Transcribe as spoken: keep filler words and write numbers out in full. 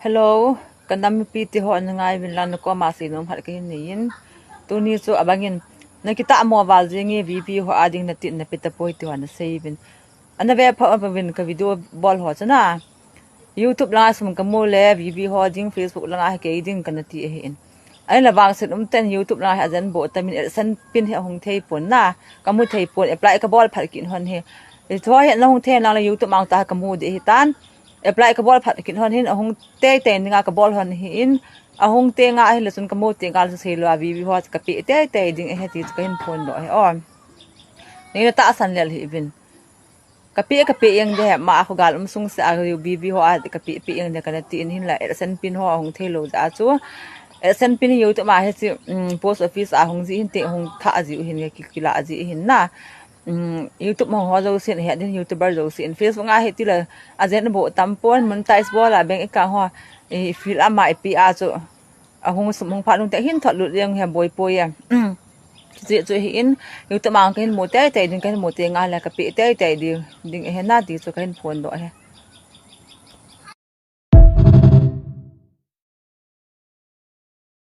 Hello, ka nam mipi te ho, na ngai uvin lang, na koma seinom khat kahin nei in. Tuni chu abang in, na kitah mo val jing e, VP ho a ding na tin na pe tapoi ti ho na sei uvin. Ana ve pha uvin ka video bol ho chu na. YouTube langa sum ka mu le, VP ho ding, Facebook langa hi kei ding kana ti ahi in. Ahin la vangset um ten YouTube langa hi ajen bo tamin, AdSense pin hi ahung thei pon na. Ka mu thei pon, apply ka bol phat kit hon hi. Hi thu hi na hung thei nang le YouTube mang ta ka mu ding ahi tan. Apply ka bol phat kit hon hin ahung tei tei dinga ka bol hon hi in, ahung tei nga ahi le chun ka mu tei nga le chu sei lou a, VP ho ka pe tei tei ding ahi ti chu kahin phon doh ahi o. Nei na tahsan lel hih uvin. Ka pe, ka pe jeng ding ahi, ama a khogal um sung seh a, VP ho a ka pe, pe jeng ding kana ti in, hin la AdSense pin ho ahung thei lou jeh a chu. AdSense pin hi YouTube a hi chu, um, post office a hung ji hin te hung thah ji u hin, ki, kila ji hin na. Um, YouTube hong ho jousen, he din YouTuber jousen, Facebook a hi ti la, ajen bo tam pon, monetize bol a bank account ho, i fill up ma i pe a chu, ahung sum hung phat nung te hin thot lut jeng hi boi poi a. Um, chu chu hi in, YouTube a kahin mu tei tei ding, kahin mu tei nga le ka pe tei tei ding, ding ahi na ti chu kahin phon doh ahi.